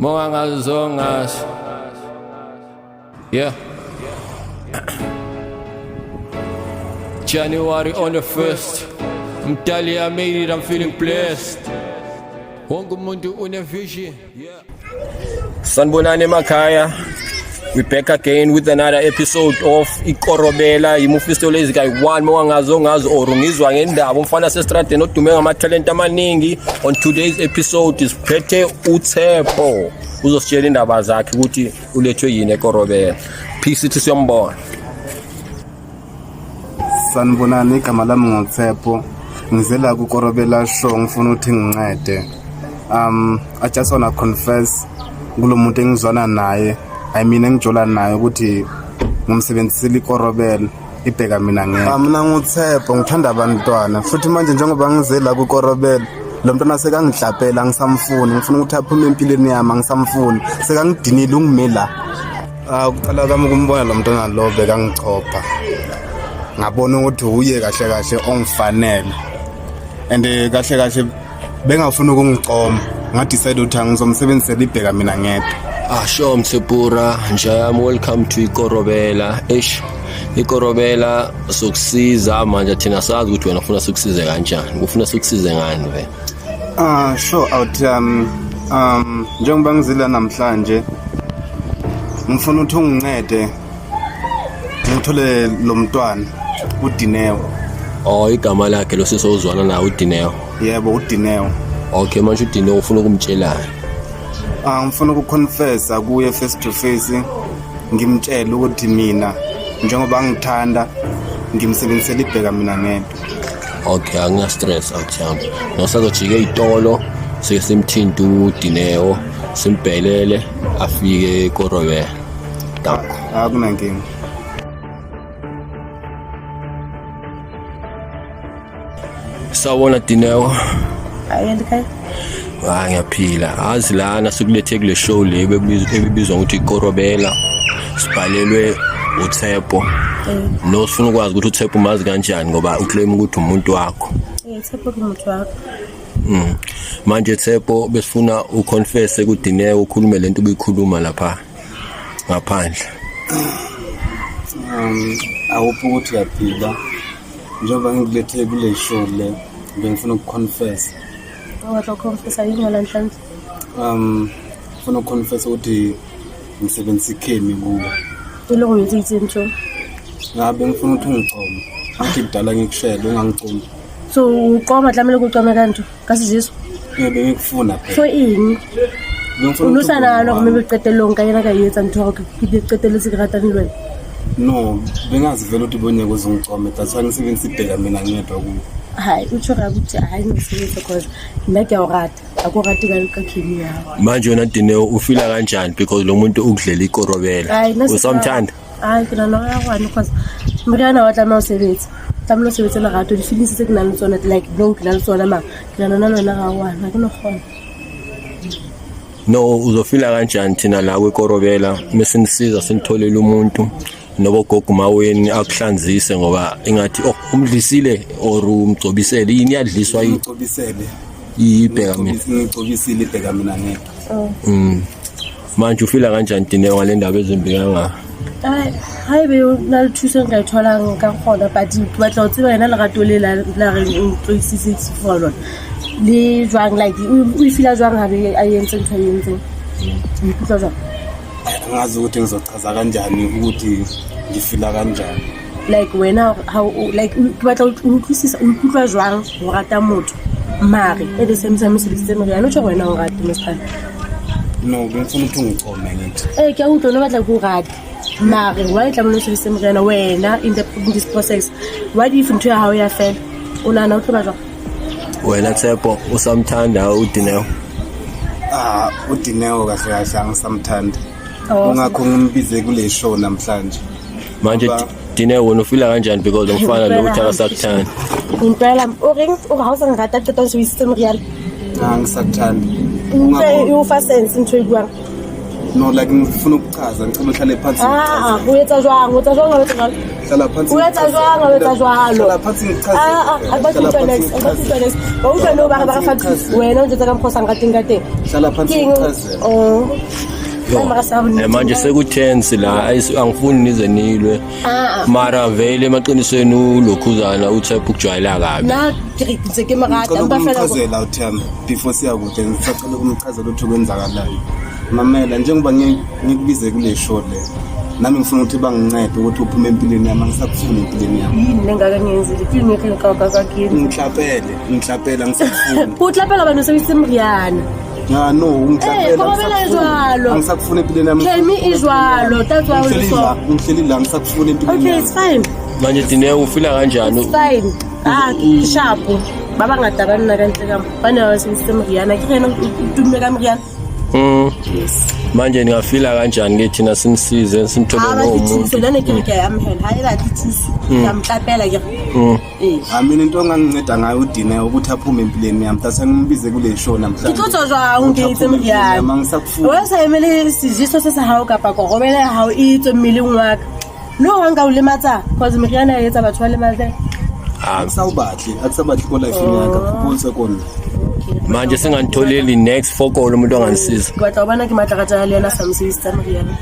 Mongangazongas. Yeah. January on the 1st. Mdali, I made it, I'm feeling blessed. Wonke umuntu une vision. Yeah. Sanibonani emakhaya. We back again with another episode of Ikorobela. Imufisto lezi guy one mongazo ngazi or ngizwa ngendaba umfana sestradeni odume ngama talent amaningi. On today's episode siphethe uTshepo. Uzositshela indaba zakhe ukuthi ulethwe yini eKorobela. Peace, sithi siyombona. Sanibonani, igama lami nguTshepo. Ngizela kuKorobela Show, ngifuna ukuthi ngincede. I just wanna confess kulo muntu engizwana naye, I mean engijola naye, ukuthi ngimsebenzisile ikorobela ibheka mina ngeke. Mina nguTshepo, ngithanda abantwana futhi manje njengoba ngizela kuKorobela lo mntwana sekangihlapela, angisamfuni, ngifuna ukuthi aphume empilweni yami, angisamfuni, sekangidinile, ungime la. Ah, kuqala kwami ukumbona lo mntwana lo bekangichopha, ngabona ukuthi uye kahle kahle ongifanele and kahle kahle bengafuni ukungicoma, ngadecide ukuthi angizomsebenzisela ibheka mina ngedwa. Ah, sure, Msepura, njayami, welcome to Ikorobela. Eish, Ikorobela sokusiza manje, thina sazi ukuthi wena ufuna sikusize kanjani. Ufuna sikusize ngani vele? Ah, sure out, njengoba ngizila namhlanje ngifuna ukuthi ungincede ngithole lo mntwana uDineo. Oh, igama lakhe lo sisozwana naye uDineo. Yebo, uDineo. Okay, manje uDineo ufuna ukumtshelani? Ah, ngifuna ukuconfessa kuye face to face, ngimtshele ukuthi mina njengoba ngithanda ngimsebenzisela ibheka mina ngedwa. Okay, angina stress awuthami. Nosazojika ezitolo sike simthinte uDineo, simbhelele afike eKorobela. Danko. Akunankinga. Sawubona Dineo. Hayi, ekhaya. Ah, ngiyaphila. Azi lana sikulethe kule show le ebibizwa ukuthi Ikorobela. Sibhalelwe uTshepo. No, sifuna ukwazi ukuthi uTshepo umazi kanjani ngoba uclaim ukuthi umuntu wakho. Eh, Tshepo ke motho wa ka. Manje Tshepo, besifuna uconfess kuDineo, ukhulume lento ubuyikhuluma lapha ngaphandle. I hope ukuthi uyaphila. Njengoba ngikulethe kule show le bengifuna ukuconfess. O batla ho confessa eng ngwana Nhlanhla? Ngifuna ukuconfess ukuthi ngisebenzisa ikhemi kuwe. E le go etseditse ntho. Ngabe ngifuna ukuthi ungicome. Angithi kudala ngikushele ungangicomi. So o qoma tlamehile ko qome ka ntho ka sejeso. Eh, bengikufuna For phela. eng? Bengifuna O no ukuthi sa ube nahana hore ngowami. maybe qetellong ka yena ka e etsa ntho ya hore ke qetelletse ke ratane le wena. No, bengazi vele ukuthi bonyeke uzongicome. That's why ngisebenzisa ibheka mina ngedwa kuwe. Hai, o tjho ra abuti, hai no sebetsa cause nna ke a o rata. A ko rate ka chemie ya hao. Manje wena Dineo ufila kanjani because lo muntu ukudlela ikorobela? Ai, nna se Usamthanda? Ai, ke nahana ya gwane cause moriana wa tlameha ho sebetsa. Tlamehile o sebetse lerato, di-feelings tse ke nang le tsona, like no, ke na le tsona mara ke nahana nna le wena ga wana, ha ke no kgona. No, uzofila kanjani thina la kweKorobela mesinisiza sinitholele umuntu nobogogo maweni akuhlanzise ngoba ingathi oh umdlisile or umgcobisele yini, iyadliswa yini? Ngicobisele. Ibheka mina. Ngicobisile ibheka mina ngedwa. Manje ufila kanjani Dineo ngale ndaba ezimbi kangaka? Ai, haebe o na le thuso e nka e tholang ka kgona, but ke batla ho tseba yena lerato le la reng o ntloisitse for lona le jwang, like o e feel-a jwang ha be a entse ntho a e entseng, o ikutlwa jwang? Angazi ukuthi ngizochaza kanjani ukuthi ngifila kanjani. Like wena ha o like ke batla ho utlwisisa o ikutlwa jwang ho rata motho mare at the same time o sebedisitse moriana, o tjho hore wena o rate mosadi. No, bengifuna ukuthi ungicome ngithi. Ee, ke a utlwa, o no batla ke o rate mare why tlamehile o sebedise moriana wena in this process? What if ntho ya hao ya fela, o nahana o tlo ba jwang? Wena Tshepo, usamthanda uDineo? Ah, uDineo kahle kahle angisamthandi. Oh. Ungakho ngimbize kule show namhlanje. Manje Dineo, wena ufila kanjani because lo mfana lo uthi akasakuthandi? Impela o reng o re ha o sa nrata qeta o sebedisitse moriana? Angisakuthandi. Utlwe e o fa sense ntho e buang. No, like ngifuna ukuchaza, ngicela uhlale phansi. Ah, o etsa jwang? O etsa jwang ha o etsa jwalo? Hlala phansi. O etsa jwang ha o etsa jwalo? Hlala phansi ngichaze. Ah, ah, a ba Hlala utlwa phansi next, a ba ngichaze. utlwa next. Ba utlwa no ba re ba re fa thuso. Wena o njwetsa ka mokgwa o sa nrateng ka teng. Hlala phansi Ke eng? ngichaze. Oh. Ai, mara sa bonnete. Manje sekutense la, angifuni nize nilwe. Ah, ah. Mara vele emaqinisweni ulokhuzana uTshepo ukujwayela kabi. Nna ke re ntse ke mo rata Ngicela empa fela ukumchazela uThemba before siya kude, ngisacela ukumchazela ukuthi kwenzakalayo. Mamela, njengoba ngikubize kule show le, nami ngifuna ukuthi bangincede ukuthi uphume empilweni yami, angisakufuni empilweni yami. Yini le ngaka ngiyenzile? Ke eng e ka ka ka ke entse? Ngihlapele, ngihlapele, angisakufuni. O tlapela bana o sebedisitse moriana. Ah no, ngihlapela. Eh, korobela e jwalo. Angisakufuni empilweni yami. Kemi e jwalo, that's why o le Ngihleli so. la, ngihleli la, angisakufuni empilweni Okay, yami. it's fine. Manje Dineo ufila kanjani? It's fine. Ah, ke sharp. Ba bangata ba nna ka ntle ka mo. Ba ne ba sebedisitse moriana. Ke yena o tumme ka moriana. Yes. Manje ningafila kanjani ke thina simsize simthole Ha ba lowo ke thuso, muntu? nna ne ke re ke a amohela. Ha e batle thuso, ke a mtlapela ke re. Ee. Ah, mina into onganginceda ngayo uDineo ukuthi aphume empilweni yami. That's why ngimbize kule show Ke namhlanje. tlo tswa jwang ke Ukuthi itse aphume empilweni moriana? yami, angisakufuni. Wena o sa emele sejeso se sa hao kapa korobela ya hao e tswe mmeleng wa ka. No wa nka o lematsa cause meriana e etsa batho ba lematse. Ah, Akusawubahle, akusabahle ko life yakhe, akuphuze kona. Manje singanitholeli next fokolo umuntu onganisiza. Ke batla ho bona ke matla le yena sa mosebetsi tsa moriana.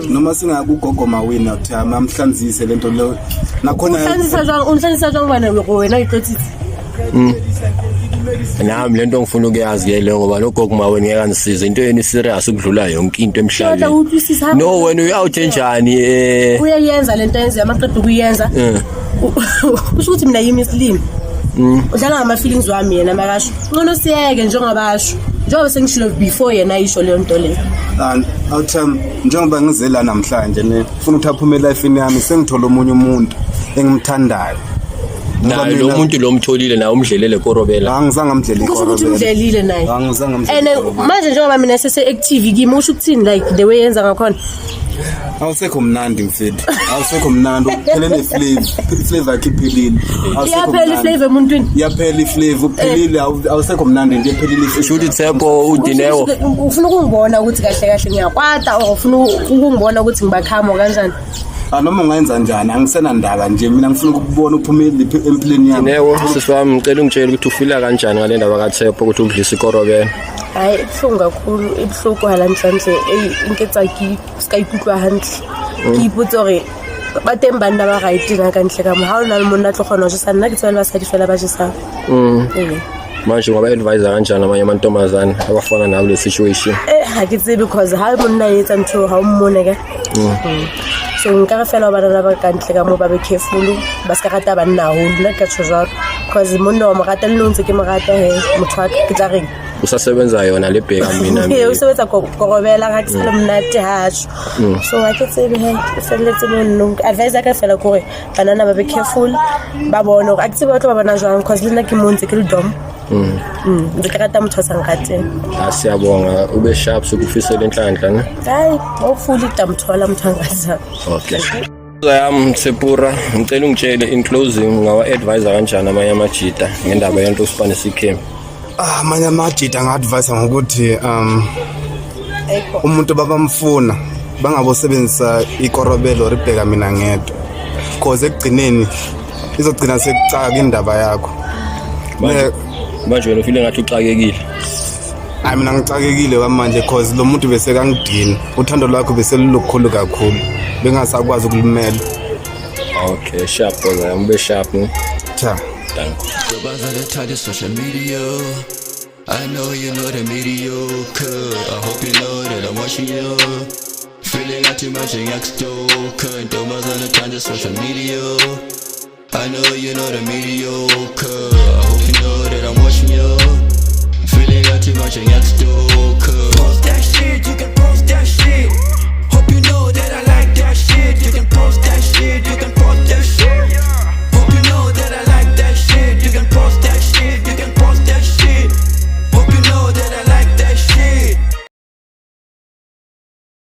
Noma singakugogo mawina uthi amhlanzise lento leyo. Nakhona Hlanzisa jwang? O nhlanzisa jwang bana wena o itlotsitse? Nami lento ngifuna ukuyazi ke leyo ngoba nogogo maweni ngeke angisize. Into yeni serious ukudlula yonke into Ke batla ho emhlabeni. utlwisisa ha No, wena uyi-out enjani eh? uyayenza lento ayenze amaqeda ukuyenza. Kusho ukuthi mina yimi isilimi. Udlala ngama-feelings wami yena makasho. Ngcono siyeke njengoba asho. Njengoba sengishilo before yena ayisho leyo nto leyo. Awutham, njengoba ngize la namhlanje ne, ngifuna ukuthi aphume elifini yami, sengithola omunye umuntu engimthandayo. Ngoba Naye lo mina- muntu lo mtholile naye umdlelele korobela. Angizange amdlele Kusho ukuthi ikorobela. umdlelile naye. Angizange amdlele And ikorobela. manje njengoba mina sese-active kimi usho ukuthini like the way yenza ngakhona. Awusekho mnandi mfethu. Awusekho mnandi, uphele ne-flavor. I-flavor yakho iphelile. Awusekho Iyaphela mnandi. i-flavor emuntwini. Iyaphela i-flavor, uphelile, awusekho mnandi nje iphelile i-flavor. Sho ukuthi Tshepo uDineo Ufuna ukungibona ukuthi kahle kahle ngiyakwata or ufuna ukungibona ukuthi ngibakhamo kanjani? Ah, noma ungayenza njani, angisenandaba nje, mina ngifuna ukukubona uphumele empilweni yami. Dineo sisi wami ngicela ungitshele ukuthi ufila kanjani ngale ndaba kaTshepo ukuthi udlisa ikorobela. Hayi, e bohloko kakhulu, e bohloko hantle. Ei, nketsa ke ska ikutlwa hantle. Ke ipotse hore ba teng banna ba right na ka ntle ka mo. Ha o na le monna a tlo kgona ho jesa nna, ke tseba le basadi fela ba jesang. Ee. Manje ungaba-advise kanjani amanye amantombazane abafana nawe kule situation? Eh, ha ke tsebe cause ha monna a etsa ntho ha o mmone ka. So nka re fela ho banana ba ka ntle ka mo ba be careful, ba ska rata banna haholo, nna ke ka tjho jwalo. Cause monna wa mo rata le nna o ntse ke mo rata he, motho wa ka ke tla reng? Usasebenza yona le bheka mina. Ee, o sebetsa korobela ha ke sa le monate ha tjho. So ha ke tsebe he, e felletse mo nnong. Advice ya ka fela ke hore banana ba be careful, ba bone hore a ke tsebe ba tlo ba bona jwang cause le nna ke mo ntse ke le dom. Ntse ke rata motho a sa nrateng. Ah, siyabonga ube sharp sokufisela inhlanhla ne. Hayi, hopefully ke tla mo thola motho a nratang. Okay. Yami Tsepura, ngicela ungitshele in closing ungawa-advise kanjani amanye amajita ngendaba yento usipane sikhemi? Ah, amanye amajita nga-advise ngokuthi umuntu babamfuna bangabosebenzisa ikorobelo or ibheka mina ngedwa, cause ekugcineni izogcina sekucaka indaba yakho. Manje manje wena ufile ngathi uxakekile. Hayi, mina ngixakekile kwamanje cause lo muntu bese kangidina, uthando lwakho bese lulukhulu kakhulu, bengasakwazi ukulimela. Okay, sharp brother, ube sharp ne. Cha. Thank you. Ntombazane social media. I know you know the mediocre. I hope you know that I'm watching you. Feeling like too much ngiyakustoka. Ntombazane thanda social media. I know you know the mediocre. I hope you know that I'm watching you. Feeling like too much ngiyakustoka.